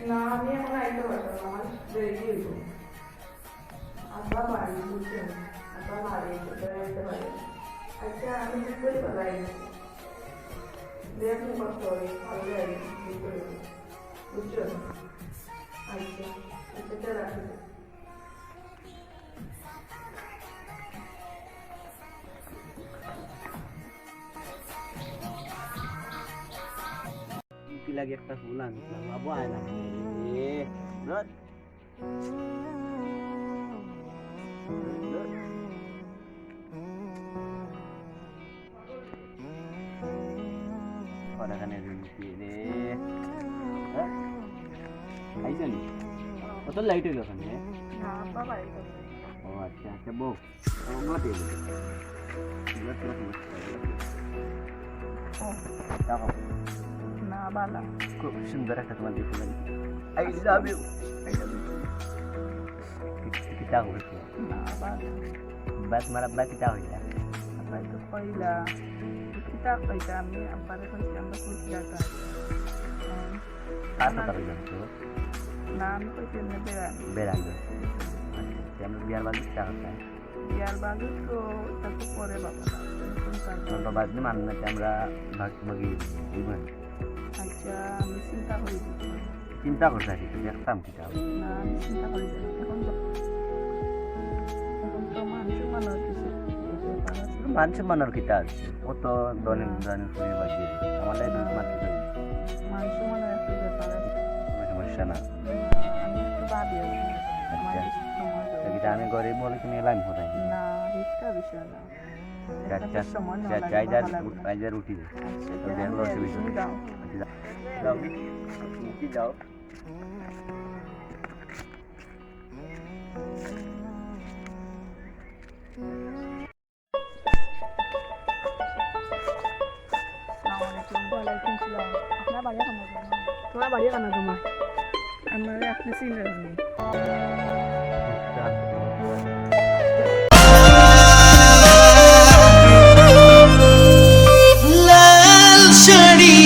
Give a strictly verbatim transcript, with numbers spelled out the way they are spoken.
না, আমি এখন আইতে পারতাম না, আমার দেরি হইব। আব্বা বাড়ি বুঝছেন, আব্বা বাড়ি বেড়াইতে পারে। আচ্ছা, আমি ঠিক করে বেড়াই। দেখুন কষ্ট হয়, ভালো লাগে, ঠিক করে। বুঝছো? আচ্ছা, আচ্ছা, চল রাখি। কি লাগে একটা ফুল আনছিলাম, বাবু আয় না। এ, ধর। ধর। ওরা কানে রুমকি রে। হ্যাঁ? আইসো নি? কত লাইট হইল ওখানে? না, বাবা, এই তো। ও আচ্ছা, আচ্ছা, বউ। ও, মাটি হইল। এবার তোরা কি করছিস? ও। দেখো। না, বালা। খুব সুন্দর একটা তোমার gift লাগবে। I love you। I love you। কি, কি, কিতা করছিস? না, বালা। বাস মারা বাকি তা হইতা। আব্বাই তো কইলা, কিতা কইতা, আমি আব্বারে কইছি, আমরা কইছি আর কার। কার কথা কইলাম তো? না, আমি কইছি এমনি বেড়ান। বেড়ান। আচ্ছা, আমরা বিয়ার বাদে কিতা করতাম? বিয়ার বাদে তো, তা তো পরে বাবা। এখন তো আর না, বাবা, আপনি মানেন না যে আমরা ভাগ ভাগি, বুঝবেন? আচ্ছা, আমি চিন্তা করি দেখি। চিন্তা করতে আছি, তুই দেখতাম কিতা। না, আমি চিন্তা করি দেখি। এখন তো, এখন তো মান সম্মানর কিছু ব্যাপার আছে। মান সম্মানর কিতা আছে? কত ধনী, না। ধনী পরিবার দিয়ে। আমার লাগে দুধ মারতে চাই। মান সম্মানর একটা ব্যাপার আছে। কোনো সমস্যা না। আমি একটু ভাবি আর কি। আচ্ছা। আমার কিছু সময় দেবো। তা কিতা আমি গরিব বলে তুমি এলাম কোথায়? না, রিক্সা বিষয় না। যা, যা, যা, যা, যা, উঠ-, যা, যা, উঠি দে। আচ্ছা, তো দেখো, অসুবিধা নেই। যাও। যাও, উঠি যাও। আসসালামু আলাইকুম। ওয়ালাইকুম সালাম। আপনার বাড়ি কোন জায়গায়? তোমার বাড়ি কোন জায়গায়? আমার আপনি চিনলেন না। লাল শাড়ি।